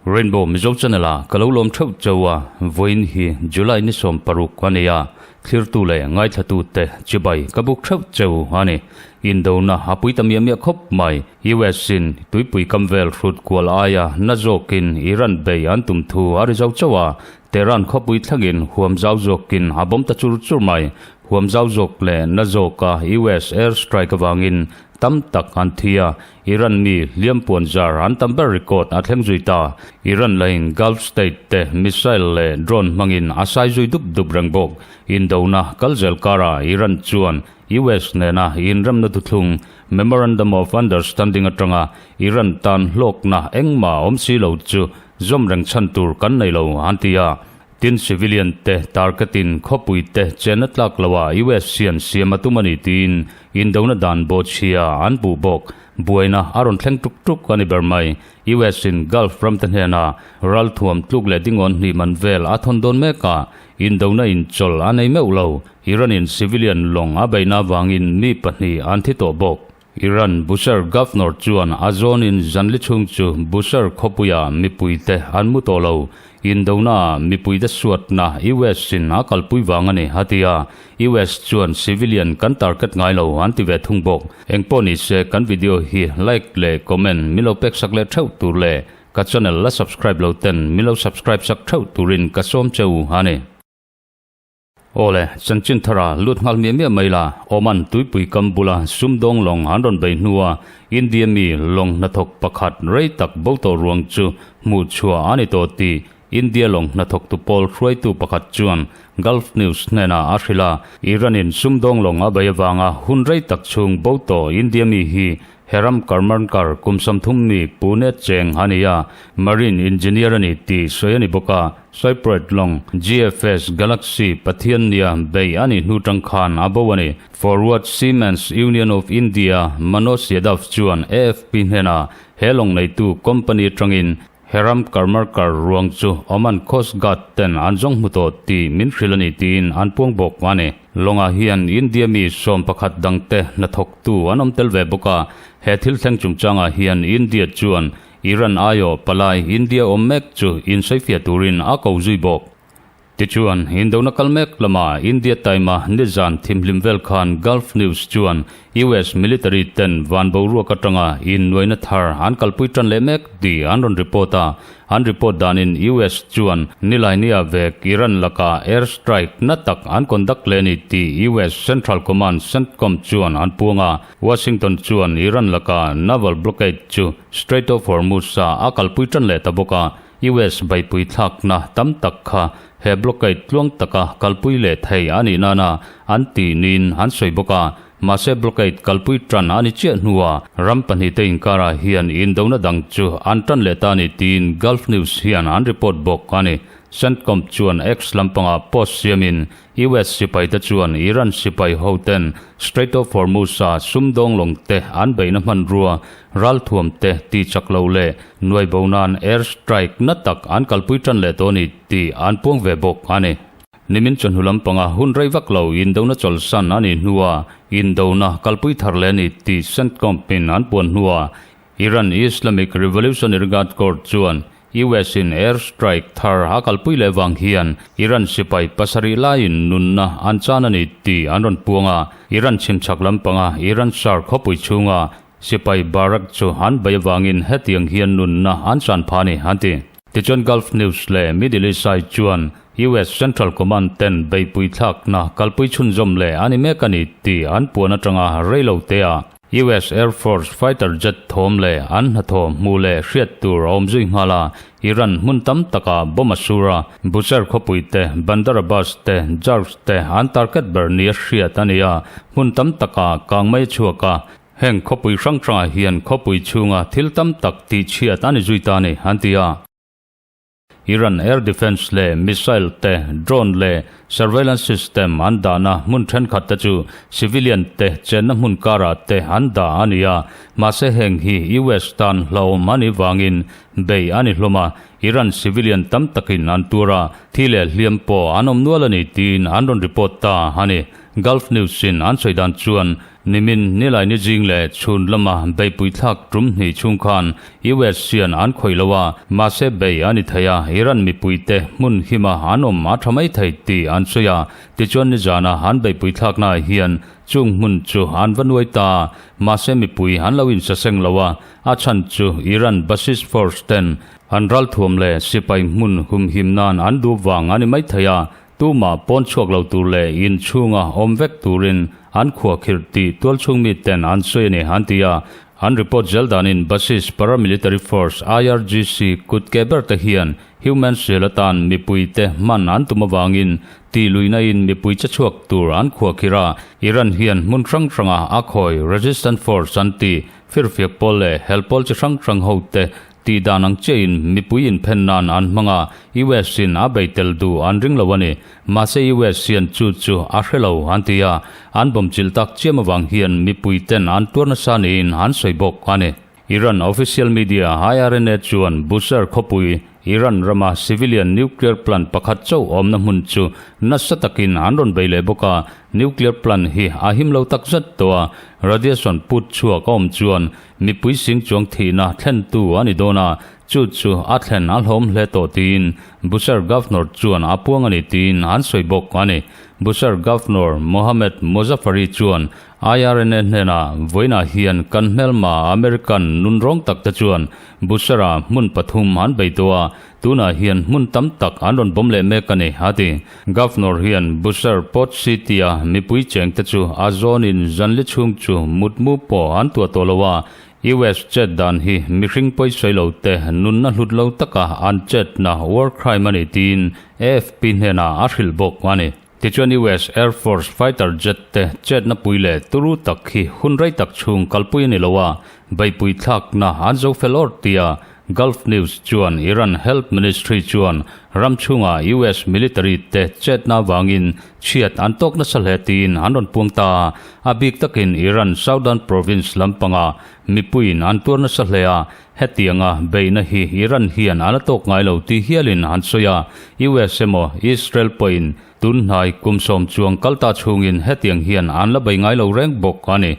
Rainbow Mizo Channel a ka lo lawm theuh cheu a, vawiin hi July ni 16 a ni a, thlirtu leh ngaithlatu te chibai ka buk theuh cheu a ni. Indona a pui ta miah miah khawp mai. US in tuipui kam vel hrut kual aia na zawkin Iran bei an tum thu a ri zo chauh a, Tehran khawpui thlangin huam zau zawkin a bawm ta chur chur mai. Huam zau zawk leh na zawka US air strike avangin tam tak an thi a, Iran mi hliam puan zar an tam ber record a thleng zui ta. Iran lahin Gulf state te missile leh drone hmangin a sai zui dup dup reng bawk. Indona kal zel karah Iran chuan US nena inremna thuthlung, Memorandum of Understanding, atanga Iran tan hlawkna engmah awm si lo chu zawm reng chhan tur kan nei lo, an ti a. Tin, civilian te target-in khawpui te chenna tlak loah US hian siam a tum a ni tiin indona dan bawhchhia an puh bawk. Buaina a rawn thleng tuk tuk a ni ber mai. US in Gulf ram te hnena ralthuam tluk leh dingawn hnih man vel a thawn dawn mek a, indona inchawlh a nei meuh lo. Iran in civilian lawng a beihna avangin mi pahnih an thi tawh bawk. Iran Bushehr Governor chuan a zawnin zanli chhung chu Bushehr khawpuia mipuite an mu tawh lo. Indona ah mipuite suatna US in a kalpui vang a ni, a ti a. US chuan civilian kan target ngai lo an ti ve thung bawk. Engpawh ni se kan video hi like leh comment min lo pek sak leh theuh tur leh ka channel la subscribe lo ten min lo subscribe sak theuh turin ka sawm che u a ni. Awle, chanchin thara lut nghal miah miah mai la, Oman tuipui kam bula sumdawng lawng an rawn bei hnua India mi lawng hnathawk pakhat rei tak bo tawh ruang chu hmuh chhuah a ni tawh tih India lawng hnathawktu pawl hruaitu pakhat chuan Gulf News hnenah a hrilh a. Iran-in sumdawng lawng a bei avanga hun rei tak chhung bo tawh India mi hi Heram Karmankar kum 30 mi Pune cheng a ni a, Marine Engineer a ni tih sawi a ni bawk a. Cypriot lawng GFS Galaxy Pathian nia bei a nih hnu tang khan a bo a ni. Forward Seamen's Union of India Manoj Yadav chuan AFP hnenah he lawng neitu company atangin Heram Karmarkar ruang chu Oman Coast Guard ten an zawng hmu tawh tih min hrilh a ni tiin an puang bawk a ni. Lawngah hian India mi 11 dangte hnathawktu an awm tel ve bawk a, he thil thleng chungchangah hian India chuan Iran aiawh palai India awm mek chu insawifiah turin a ko zui bawk. Tichuan, Indona kal mek lama India taima nizan thimhlim vel khan Gulf News chuan US military ten van boruak atanga innuaina thar an kalpui tan leh mek tih an rawn report a. An report danin US chuan Nilaini-ah vek Iran lakah air strike na tak an conduct leh a ni tih US Central Command, CENTCOM, chuan an puang a. Washington chuan Iran lakah naval blockade chu Strait of Hormuz-ah a kalpui tan leh ta bawk a. US beihpui thlakna tam tak kha he blockade tluang taka kalpui leh thei a nih nana an tih niin an sawi bawk a. Mahse blockade kalpui tan a ni chiah hnuah ram pahnihte inkarah hian indona dang chu an tan leh ta a ni tiin Gulf News hian an report bawk a ni. CENTCOM chuan X lampangah post siamin US sipaite chuan Iran sipai hoten Strait of Hormuz-a sumdawng lawngte an beihna hmanrua ralthuamte tihchak lo leh nuai bo nan air strike na tak an kalpui tan leh tawh a ni tih an puang ve bawk a ni. Nimin chawhnu lampanga hun rei vak lo indona chawlhsan a nih hnua indona kalpui thar leh a ni tih CENTCOM-in an puan hnua Iran Islamic Revolutionary Guard Corps chuan US in air strike thar a kalpui leh vang hian Iran sipai pasarih laiin nunna an chan a ni tih an rawn puang a. Iran chhimchhak lampanga Iran Shar khawpui chhunga sipai barrack chu an bei avangin hetiang hian nunna an chan pha a ni, an ti. Tichuan Gulf News leh Middle East Eye chuan US Central Command ten beihpui thlakna kalpui chhunzawm leh a ni mek a ni tih an puan atanga reilo teah US Air Force fighter jet thawm leh an hnathawh hmuh leh hriat tur a awm zui nghal a, Iran hmun tam takah bomb a sur a, Bushehr khawpui te, Bandar Abbas te, Jarg te an target ber nia hriat a ni a, hmun tam takah kang mai a chhuak a, heng khawpui hrang hrangah hian khawpui chhunga thil tam tak tihchhiat a ni zui ta a ni, an ti a. Iran air defence leh missile te, drone leh surveillance system an dahna hmun thenkhat te chu civilian te chenna hmun karah te an dah a ni a, mahse heng hi US tan hlauhawm a nih vangin bei a ni hlawm a. Iran civilian tam takin an tuar a, thi leh hliam pawh an awm nual a ni tiin an rawn report ta a ni. Gulf News in an sawi dan chuan nimin nilai ni zing leh chhun lama beihpui thlak tum hnih chhung khan US hian an khawih lo a, mahse bei a ni thei a, Iran mipuite hmun hima an awm a tha mai thei tih an sawi a, tichuan nizana an beihpui thlaknaah hian chung hmun chu an va nuai ta a, mahse mipui an lo insaseng lo a, a chhan chu Iran Basij Force ten an ralthuam leh sipai hmun humhim nan an duh vang a ni mai thei a, Tumah pawn chhuak lo tur leh in chhunga awm vek turin an khuahkhirh tih tualchhung miten an sawi a ni, an ti a. An report zel danin Basij paramilitary force IRGC kut ke ber te hian human shield atan mipuite hman an tum avangin tih luihna in mipui che chhuak tur an khuahkhirh a. Iran hian hmun hrang hranga a khawi resistance force an tih firfiak pawl leh hel pawl chi hrang hrang hote Tih dan ang chiahin mipui inphen nan an hmang a, US in a bei tel duh an ring lo a ni. Mahse US hian chu chu a hre lo an ti a, an bawmchilh tak chiam avang hian mipui ten an tuar nasa niin an sawi bawk a ni. Iran official media IRNA chuan Bushehr khawpui, Iran rama civilian nuclear plant pakhat chauh awmna hmun chu nasa takin an rawn bei leh bawk a, nuclear plant hi a him lo takzet tawh a, radiation put chhuak a awm chuan Mipui sing chuang thihna thlentu a ni dawn a, chu chu a thlen a hlawm hle tawh tiin Bushehr Governor chuan a puang a ni tiin an sawi bawk a ni. Bushehr Governor Mohammad Mozaffari chuan IRNA hnenah vawiinah hian kan hmelma American nunrawng tak te chuan Bushehr-a hmun pathum an bei tawh a, tunah hian hmun tam tak an rawn bawm leh mek a ni, a ti. Governor hian Bushehr Port City-a mipui chengte chu a zawnin zanli chhung chu mutmu pawh an tuah tawh lo a, US chet dan hi mihring pawisawi lo te nunna hlut lo taka an chetna war crime a ni tiin AFP hnenah a hrilh bawk a ni. Tichuan US Air Force fighter jet te chetna pui leh turu tak hi hun rei tak chhung kalpui a ni lo a, beihpui thlakna an zo fel awr tia Gulf News chuan Iran Health Ministry chuan ram chhunga US military te chetna avangin chhiat an tawk nasa hle tiin an rawn puang ta a, a bik takin Iran Southern Province lampanga mipuiin an tuar nasa hle a, hetianga beihna hi Iran hian a la tawk ngai lo ti hialin an sawi a, US emaw Israel pawhin tun hnai kum sawm chuang kalta chhungin hetiang hian an la bei ngai lo reng bawk a ni.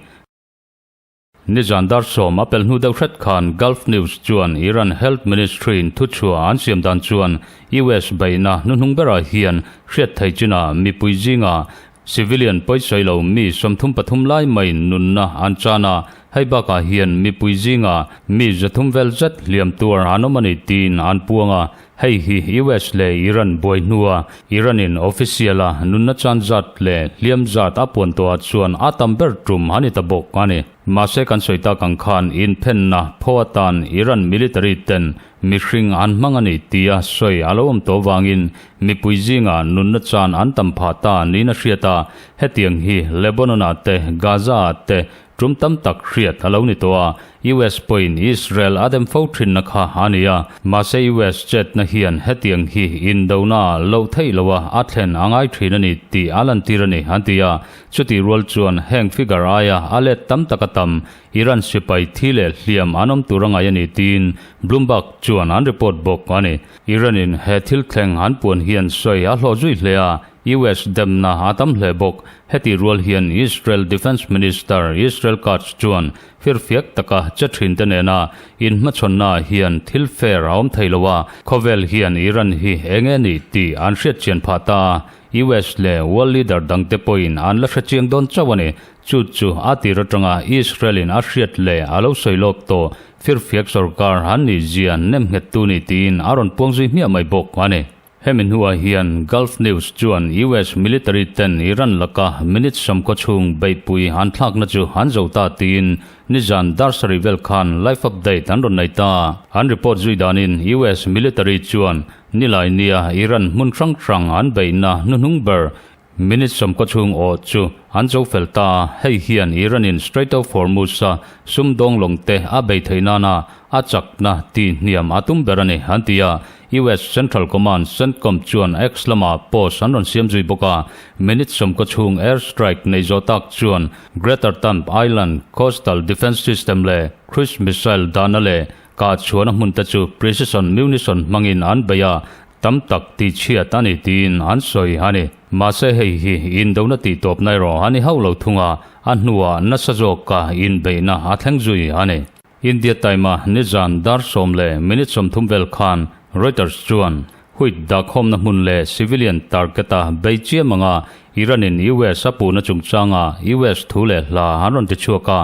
Nizan dar sawm a pelh hnu deuh hret khan Gulf News chuan Iran Health Ministry-in thuchhuah an siam dan chuan US beihna hnuhnung berah hian hriat thei chinah mipui zingah civilian pawisawi lo mi 33 lai maiin nunna an chan a, hei bakah hian mipui zingah mi 300 vel zet hliam tuar an awm a ni tiin an puang a. Hei hi US leh Iran buai hnua Iran-in official-a nunna chan zat leh hliam zat a puan tawhah chuan a tam ber tum a ni ta bawk a ni. Mahse kan sawi tak ang khan inphenna pho atan Iran military ten mihring an hmang a ni tia sawi a lo awm tawh vangin mipui zingah nunna chan an tam phah ta niin a hriat a, hetiang hi Lebanon-ah te Gaza-ah te Tum tam tak hriat a lo ni tawh a, US pawhin Israel a dem fo thinna kha a ni a, mahse US chetna hian hetiang hi indona loh theih loha a thlen a ngai thin a ni tih a lantir a ni, an ti a. Chutih rual chuan heng figure aia a let tam taka tam Iran sipai thi leh hliam an awm tur a ngai a ni tiin Bloomberg chuan an report bawk a ni. Iran-in he thil thleng an puan hian sawi a hlawh zui hle a, US demna a tam hle bawk. Heti rual hian Israel Defence Minister Israel Katz chuan firfiak taka che thinte nena inhmachhawnnaah hian thil fair a awm thei lo a, khawvel hian Iran hi eng nge nih tih an hriatchian phah ta a, US leh world leader dangte pawhin an la hrechiang dawn chauh a ni. Chu chu a tir atanga Israel-in a hriat leh a lo sawi lawk tawh firfiak sorkar an nih zia nemnghettu ni tiin a rawn puang zui hmiah mai bawk a ni. Hemi hnuah hian Gulf News chuan US military ten Iran laka minute sawmkaw chhung beihpui an thlakna chu an zo ta tiin nizan dar sarih vel khan live update an rawn nei ta. An report zui danin US military chuan nilai nia Iran hmun hrang hrang an beihna hnuhnung ber Minute sawmkaw chhung awh chu an zo fel ta a, hei hian Iran-in Strait of Hormuz-a sumdawng lawng te a bei theih nana a chakna tih hniam a tum ber a ni, an ti a. US Central Command, CENTCOM, chuan X lamah post an rawn siam zui bawk a, minute sawmkaw chhung air strike nei zawh tak chuan Greater Tunb Island Coastal Defence System leh Cruise missile dahna leh. Kah chhuahna hmun te chu precision munition hmangin an bei a, tam tak tihchhiat a ni tiin an sawi a ni. Mahse hei hi indona tihtawpna erawh a ni hauh lo thung a, a hnuah nasa zawka inbeihna a thleng zui a ni. India Time-a nizan dar sawm leh minute 30 vel khan Reuters chuan Wheat dahkhawmna hmun leh civilian target-a bei chiam anga Iran-in US a puhna chungchanga US thu leh hla an rawn ti chhuak a,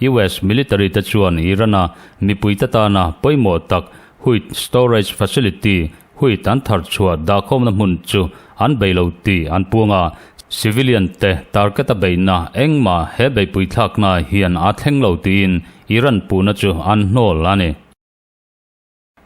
US military te chuan Iran-a mipuite tana pawimawh tak wheat storage facility, wheat an thar chhuah dahkhawmna hmun chu an bei lo tih an puang a, civilian te target-a beihna engmah he beihpui thlakna hian a thleng lo tiin Iran puhna chu an hnawl a ni.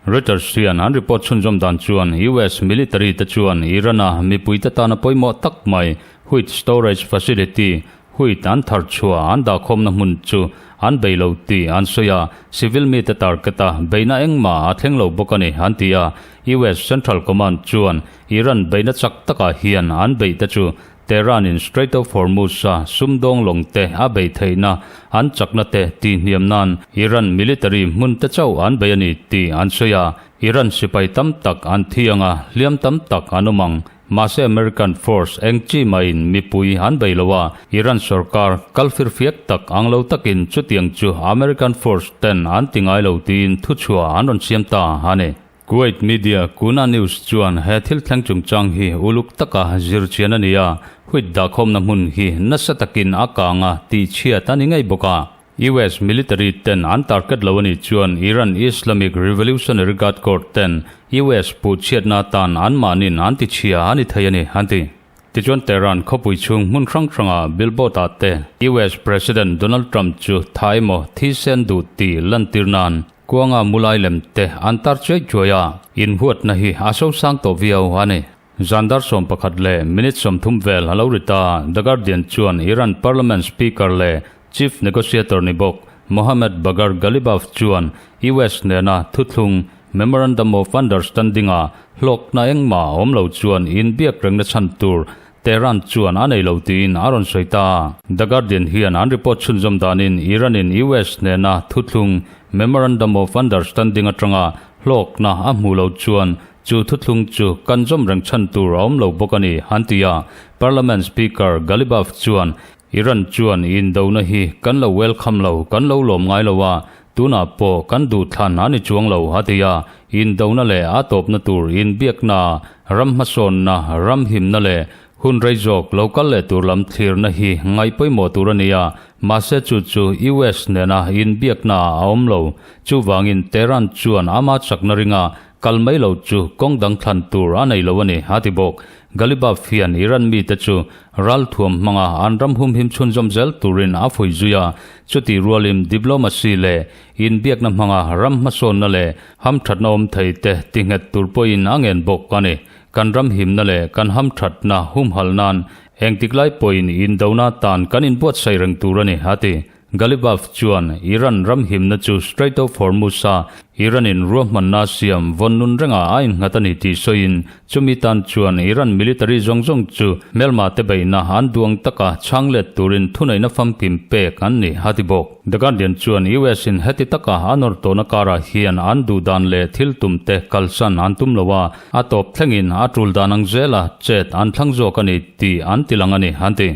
Reuters hian an report chhunzawm dan chuan US military te chuan Iran-a mipuite tana pawimawh tak mai wheat storage facility, wheat an thar chhuah an dahkhawmna hmun chu an bei lo tih an sawi a, civil mite target-a beihna engmah a thleng lo bawk a ni an ti a. US Central Command chuan Iran beihna chak takah hian an beihte chu Tehran-in Strait of Hormuz-a sumdawng lawng te a bei theihna an chakna te tihhniam nan Iran military hmun te chauh an bei a ni tih an sawi a. Iran sipai tam tak an thi ang a, hliam tam tak an awm ang. Mahse American force eng chi mahin mipui an bei lo a, Iran sorkar kal firfiak tak ang lo takin chutiang chu American force ten an ti ngai lo tiin thuchhuah an rawn siam ta a ni. Kuwait media Kuna News chuan he thil thleng chungchang hi uluk taka zir chian a ni a, wheat dahkhawmna hmun hi nasa takin a kang a tih chhiat a ni ngei bawk a. US military ten an target lo a nih chuan Iran Islamic Revolutionary Guard Corps ten US puh chhiatna atan anmahnin an ti chhia a ni thei a ni, an ti. Tichuan Tehran khawpui chhung hmun hrang hranga billboard ah te US President Donald Trump chu tha emaw thisen duh tih lantir nan kuanga mulai lem te an tar chuai chuai a, inhuatna hi a sosang tawh viau a ni. Zan dar 11 leh minute 30 vel a lo ri ta, The Guardian chuan Iran Parliament Speaker leh Chief Negotiator ni bawk Mohammad Bagher Ghalibaf chuan US nena thuthlung Memorandum of Understanding-a hlawkna engmah a awm lo chuan inbiak rengna chhan tur Tehran chuan a nei lo tiin a rawn sawi ta. The Guardian hian an report chhunzawm danin Iran-in US nena thuthlung Memorandum of Understanding atanga hlawkna a hmuh lo chuan chu thuthlung chu kan zawm reng chhan tur a awm lo bawk a ni, an ti a. Parliament Speaker Ghalibaf chuan Iran chuan indona hi kan lo welcome lo, kan lo lawm ngai lo a, tunah pawh kan duhthlan a ni chuang lo, a ti a. Indona leh a tawpna tur inbiakna, ram hmasawnna, ram himna leh hun rei zawk lo kal leh tur lam thlirna hi ngaih pawimawh tur a ni a, mahse chu chu US nena inbiakna ah a awm lo. Chuvangin Tehran chuan ama chakna ringa Kal mai lo chu kawng dang thlan tur a nei lo a ni, a ti bawk. Ghalibaf hian Iran mite chu ralthuam hmanga an ram humhim chhunzawm zel turin a fuih zui a, chutih rualin diplomacy leh inbiakna hmanga ram hmasawnna leh hamthatna awm thei te tinghet tur pawhin a ngen bawk a ni. Kan ram himna leh kan hamthatna humhalh nan engtik lai pawhin indona tan kan inbuatsaih reng tur a ni, a ti. Ghalibaf chuan Iran ram himna chu Strait of Hormuz-a Iran-in ruahmanna a siam vawn nun rengah a innghat a ni tih sawiin, chumi tan chuan Iran military zawng zawng chu hmelma te beihna an duang taka chhang let turin thuneihna famkim pek an ni, a ti bawk. The Guardian chuan US-in heti taka a nawr tawhna karah hian an duh dan leh thil tum te kalsan an tum lo a, a tawp thlengin a tul dan ang zela chet an thlang zawk a ni tih an tilang a ni, an ti.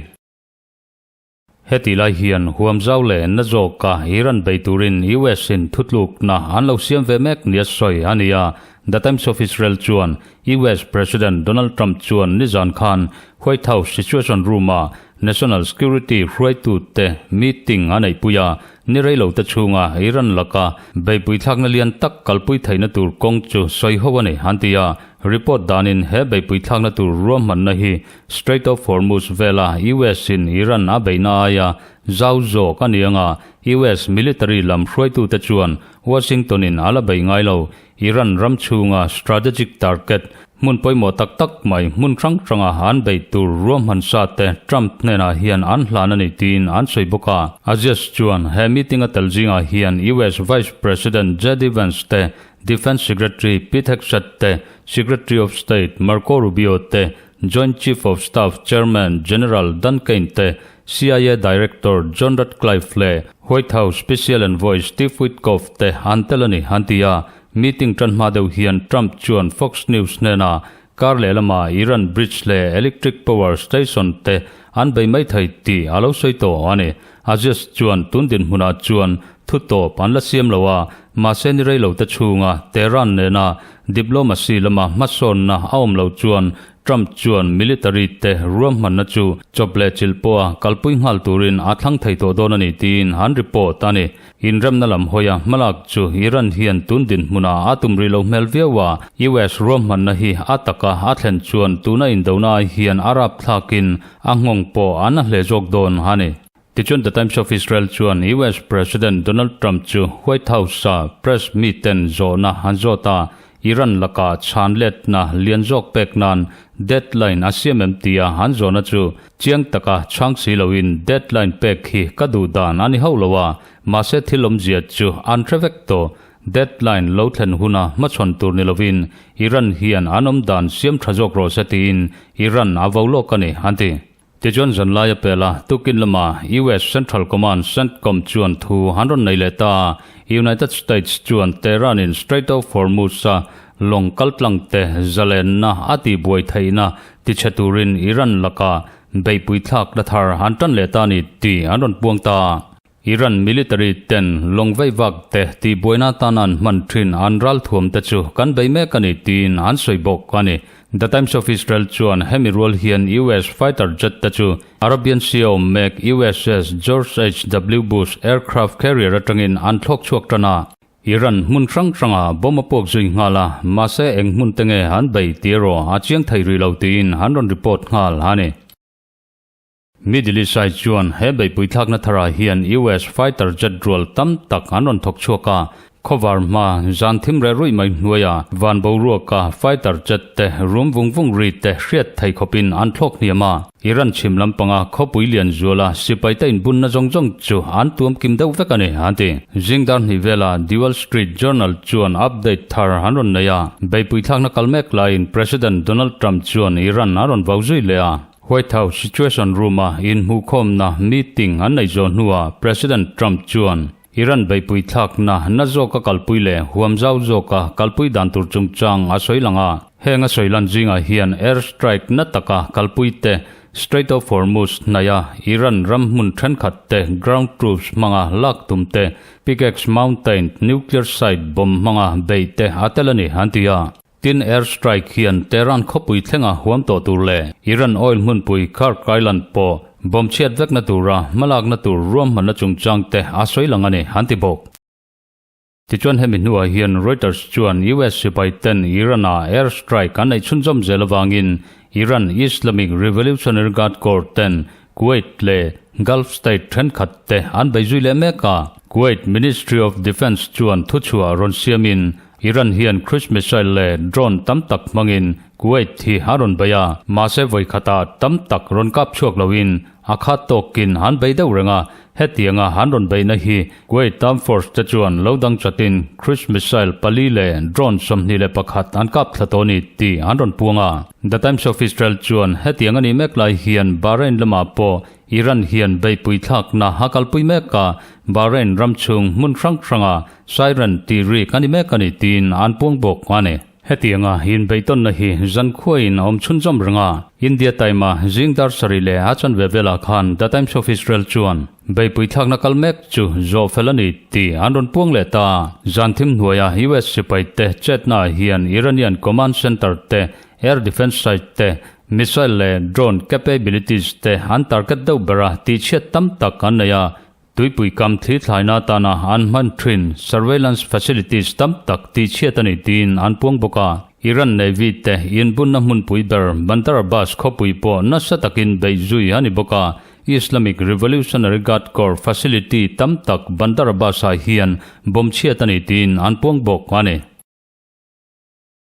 Heti lai hian huam zau leh na zawka Iran bei turin US in thutlukna an lo siam ve mek nia sawi a ni a. The Times of Israel chuan US President Donald Trump chuan nizan khan White House Situation Room-a National Security hruaitute meeting a neihpui a, ni rei lote chhunga Iran laka beihpui thlakna lian tak kalpui theihna tur kawng chu sawi ho a ni, an ti a. Report danin he beihpui thlakna tur ruahmanna hi Strait of Hormuz vela US in Iran a beihna aia zau zawk a ni anga US military lam hruaitute chuan Washington in a la beih ngai lo. Iran ram chhunga strategic target hmun pawimawh tak tak mai hmun hrang hranga an beih tur ruahman sa te Trump hnenah hian an hlan a ni tiin an sawi bawk a. Aziz chuan he meeting a tel zingah hian US Vice President JD Vance te, Defence Secretary Pete Hegseth te, Secretary of State Marco Rubio te, Joint Chief of Staff Chairman General Dan Caine te, CIA Director John Ratcliffe leh White House Special Envoy Steve Witkoff te an tel a ni, an ti a. Meeting tan hma deuh hian Trump chuan Fox News hnenah kar lehlama Iran bridge leh electric power station te an bei mai thei tih a lo sawi tawh a ni. Aziz chuan tun dinhmunah chuan thu tawp an la siam lo a, mahse ni rei lo te chhunga Tehran nena diplomacy lama hmasawnna a awm lo chuan Trump chuan military te ruahmanna chu chawp leh chilh pawha kalpui nghal turin a thlang thei tawh dawn a ni tiin an report a ni. Inremna lam hawia hmalak chu Iran hian tun dinhmunah a tum rih lo hmel viau a, US ruahmanna hi a taka a thlen chuan tuna indona ai hian a rapthlakin a nghawng pawh a na hle zawk dawn a ni. Tichuan The Times of Israel chuan US President Donald Trump chu White House-a press miten zawhna an zawt a, Iran lakah chhan letna lian zawk pek nan deadline a siam em tia an zawhna chu chiang taka chhang si loin deadline pek hi ka duh dan a ni hauh lo a, mahse thil awmzia chu an hre vek tawh. Deadline lo thlen huna hmachhawn tur ni lovin Iran hian an awm dan siam tha zawk rawh se tiin Iran a vo lawk a ni, an ti. Tichuan zanlai a pel a, tukin lama US Central Command, CENTCOM, chuan thu an rawn nei leh ta a, United States chuan Tehran-in Strait of Hormuz-a lawng kaltlang te zalenna a tihbuai theihna tichhe turin Iran lakah beihpui thlakna thar an tan leh ta a ni tih an rawn puang ta a. Iran military ten lawng veivak te tihbuaina atana an hman thin an ralthuam te chu kan bei mek a ni tiin an sawi bawk a ni. The Times of Israel chuan hemi rual hian US fighter jet te chu Arabian Sea a awm mek USS George HW Bush aircraft carrier atangin an thlawk chhuak tan a. Iran hmun hrang hranga bomb a puak zui nghal a, mahse eng hmun te nge an bei tih erawh a chiang thei rih lo tiin an rawn report nghal a ni. Middle East ai chuan he beihpui thlakna tharah hian US fighter jet rual tam tak an rawn thawk chhuak a, khawvar hma zan thim reh ruih mai hnuaia van boruaka fighter jet te rum vung vung ri te hriat thei khawpin an thlawk hniam a. Iran chhim lampanga khawpui lian zuala sipaite inbunna zawng zawng chu an tuam kim deuh vek a ni, an ti. Zingdar hnih vela The Wall Street Journal chuan update thar an rawn nei a, beihpui thlakna kal mek laiin President Donald Trump chuan Iran a rawn vau zui leh a. White House Situation Room-a inhmuhkhawmna meeting an neih zawh hnuah President Trump chuan Iran beihpui thlakna na zawka kalpui leh huam zau zawka kalpui dan tur chungchang a sawi lang a. Heng a sawi lan zingah hian air strike na taka kalpui te, Strait of Hormuz hnaiha Iran ram hmun thenkhat te ground troops hmanga lak tum te, Pickaxe Mountain nuclear site bomb hmanga beih te a tel a ni, an ti a. Tin, air strike hian Tehran khawpui thlenga huam tawh tur leh Iran oil hmunpui Kharg Island pawh bomb chhiat vekna tura hmalakna tur ruahmanna chungchang te a sawi lang a ni, an ti bawk. Tichuan hemi hnuah hian Reuters chuan US sipai ten Iran-a air strike an neih chhunzawm zel avangin Iran Islamic Revolutionary Guard Corps ten Kuwait leh Gulf state thenkhat te an bei zui leh mek a. Kuwait Ministry of Defence chuan thuchhuah rawn siamin Iran hian cruise missile leh drone tam tak hmangin Kuwait hi a rawn bei a, mahse vawi khatah tam tak rawn kap chhuak loin a khat tawkin an bei deuh reng a, hetianga an rawn beihna hi Kuwait Armed Force te chuan lo dang chatin cruise missile pali leh drone 21 an kap thla tawh a ni tih an rawn puang a. The Times of Israel chuan hetiang a nih mek lai hian Bahrain lamah pawh Iran hian beihpui thlakna a kalpui mek a, Bahrain ram chhung hmun hrang hranga Siren tih rik a ni mek a ni tiin an puang bawk a ni. Hetianga inbeihtawnna hi zankhuain a awm chhunzawm reng a, India Time-a zing dar sarih leh a chanve velah khan The Times of Israel chuan beihpui thlakna kal mek chu zawh fel a ni tih an rawn puang leh ta. Zan thim hnuaia US sipaite chetnaah hian Iranian command center te, air defence site te, missile leh drone capabilities te an target deuh bera tihchhiat tam tak an nei a, Tuipui kam thli thlaina atana an hman thin surveillance facilities tam tak tihchhiat a ni tiin an puang bawk a. Iran Navy te inbunna hmunpui ber Bandar Abbas khawpui pawh nasa takin beih zui a ni bawk a. Islamic Revolutionary Guard Corps facility tam tak Bandar Abbas-ah hian bomb chhiat a ni tiin an puang bawk a ni.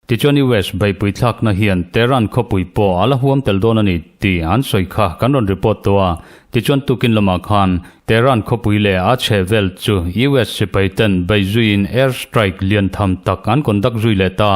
Tichuan US beihpui thlakna hian Tehran khawpui pawh a la huam tel dawn a ni tih an sawi kha kan rawn report tawh a. Tichuan tukin lamah khan Tehran khawpui leh a chhe vel chu US sipai ten bei zuiin air strike lian tham tak an conduct zui leh ta.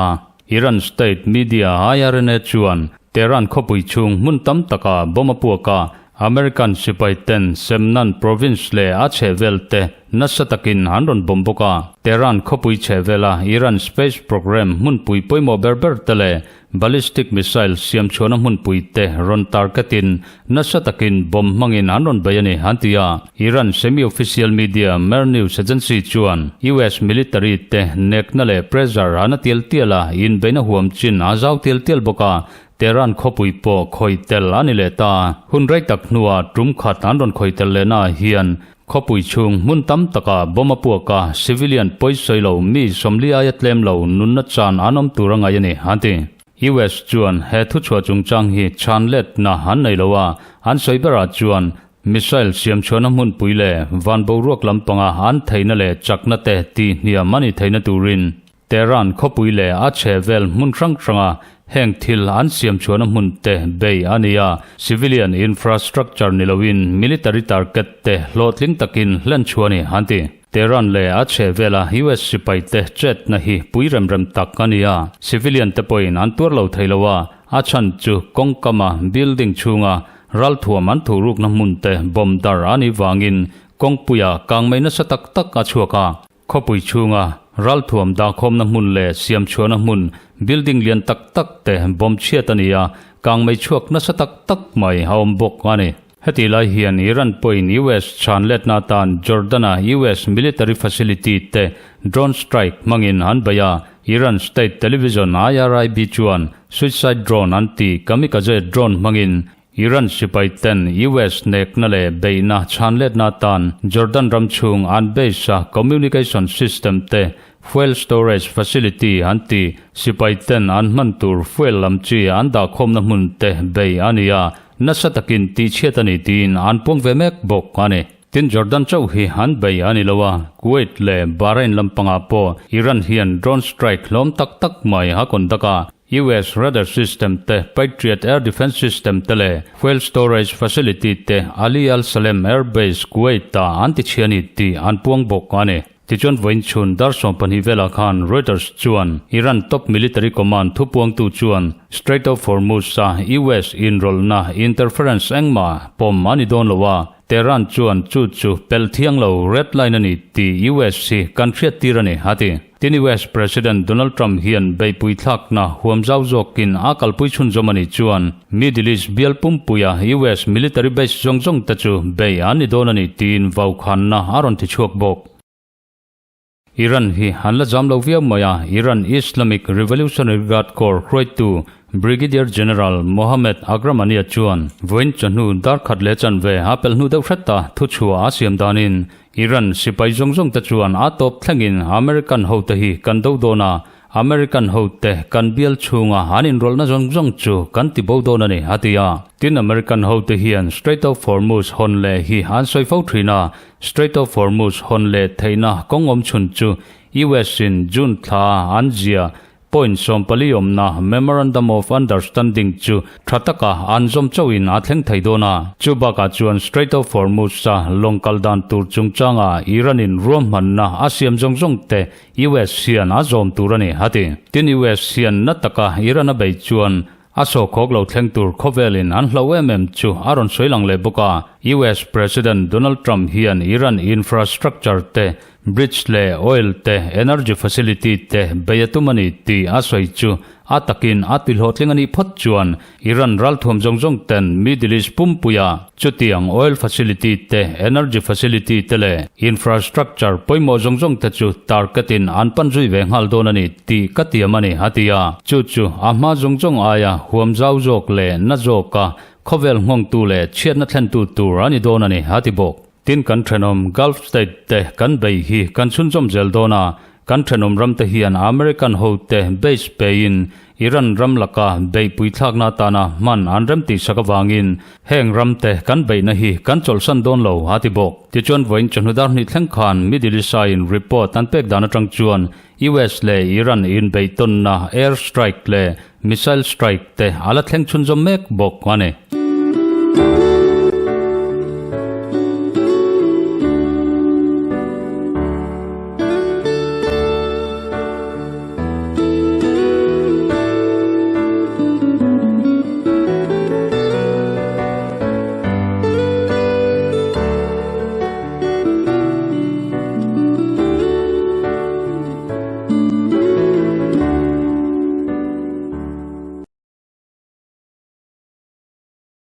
Iran state media IRNA chuan Tehran khawpui chhung hmun tam takah bomb a puak a. American sipai ten Semnan province leh a chhehvel te nasa takin an rawn bawm bawk a. Tehran khawpui chhehvela Iran space program hmunpui pawimawh ber ber te leh ballistic missile siamchhuahna hmunpui te rawn target-in nasa takin bomb hmangin an rawn bei a ni, an ti a. Iran semi-official media Mehr News Agency chuan US military te nekna leh pressure a na tial tial a, inbeihna huam chin a zau tial tial bawk a, Tehran khawpui pawh khawi tel a ni leh ta. Hun rei tak hnuah tum khat an rawn khawi tel lehna ah hian khawpui chhung hmun tam takah bomb a puak a, civilian pawisawi lo mi 40 aia tlem lo nunna chan an awm tur a ngaih a ni, an ti. US chuan he thuchhuah chungchang hi chhan letna an nei lo a, an sawi berah chuan missile siamchhuahna hmunpui leh van boruak lampanga an theihna leh chakna te tihhniam a ni theihna turin Tehran khawpui leh a chhehvel hmun hrang hranga heng thil an siam chhuahna hmun te bei a ni a, civilian infrastructure ni loin military target te hlawhtling takin hlen chhuah a ni, an ti. Tehran leh a chhehvela US sipai te chetna hi pui rem rem tak a ni a, civilian te pawhin an tuar lo thei lo a, a chhan chu kawngkama building chhunga ralthuam an thuhrukna hmun te bomb dar a nih vangin kawngpuia kangmei nasa tak tak a chhuak a. Khawpui chhunga ralthuam dahkhawmna hmun leh siamchhuahna hmun, building lian tak tak te bomb chhiat a ni a, kangmei chhuak nasa tak tak mai a awm bawk a ni. Hetih lai hian Iran pawhin US chhan letna atan Jordan-a US military facility te drone strike hmangin an bei a, Iran state television IRIB chuan suicide drone an tih kamikaze drone hmangin Iran sipai ten US nekna leh beihna chhanletna atan Jordan ram chhung an base a communication system te fuel storage facility an ti sipai ten an hman tur fuel lam chi an dahkhawmna hmun te bei a ni a, nasa takin tihchhiat a ni tiin an puang ve mek bawk a ni. Tin Jordan chauh hi an bei a ni lo a, Kuwait leh Bahrain lampangah pawh Iran hian drone strike hlawm tak tak mai a conduct a, US radar system te, Patriot air defense system te leh fuel storage facility te Ali Al Salem Air Base, Kuwait-ah an tichhia a ni tih an puang bawk a ni. Tichuan vawiin chhun dar 12 velah khan Reuters chuan Iran top military command thupuangtu chuan Strait of Hormuz-a US inrawlhna interference engmah pawm a ni dawn lo a, Tehran chuan chu chu pelh thiang lo red line a ni tih US hi kan hriattir a ni, a ti. Tin US President Donald Trump hian beihpui thlakna huam zau zawkin a kalpui chhunzawm a nih chuan Middle East bial pumpuia US military base zawng zawng te chu bei an ni dawn a ni tiin vaukhanna a rawn ti chhuak bawk. Iran hi an la zam lo viau mai a, Iran Islamic Revolutionary Guard Corps hruaitu Brigadier General Mohammad Agramania chuan vawiin chawhnu dar khat leh chanve a pelh hnu deuh hret a thuchhuah a siam danin Iran sipai zawng zawng te chuan a tawp thlengin American hote hi kan do dawn a, American hote kan bial chhunga an inrawlhna zawng zawng chu kan ti bo dawn a ni, a ti a. Tin American hote hian Strait of Hormuz hawn leh hi an sawi fo thin a, Strait of Hormuz hawn leh theihna kawng awm chhun chu US in June thla an zia Point 14 awmna Memorandum of Understanding chu tha taka an zawm chauhin a thleng thei dawn a. Chu bakah chuan Strait of Hormuz-a lawng kal dan tur chungchanga Iran-in ruahmanna a siam zawng zawng te US hian a zawm tur a ni, a ti. Tin US hian na taka Iran a bei chuan a sawhkhawk lo thleng tur khawvelin an hlo em em chu a rawn sawi lang leh bawk a. US President Donald Trump hian Iran infrastructure te Bridge leh oil te, energy facility te bei a tum a ni tih a sawi chu a takin a ti hlawhtling a nih phawt chuan Iran ralthuam zawng zawng ten Middle East pumpuia chutiang oil facility te, energy facility te leh infrastructure pawimawh zawng zawng te chu target in an pan zui ve nghal dawn a ni tih ka tiam a ni a ti a. Chu chu a hma zawng zawng aia huam zau zawk leh na zawka khawvel nghawngtu leh chhiatna thlentu tur a ni dawn a ni a ti bawk. Tin kan thenawm Gulf State te kan bei hi kan chhunzawm zel dawn a, kan thenawm ram te hian American ho te base peiin Iran ram laka beihpui thlakna atana hman an rem tihsak avangin heng ram te kan beihna hi kan chawlhsan dawn lo a ti bawk. Tichuan vawiin chawhnu dar hnih thleng khan Middle East-a-in report an pek dan atang chuan US leh Iran inbeihtawnna air strike leh missile strike te a la thleng chhunzawm mek bawk a ni.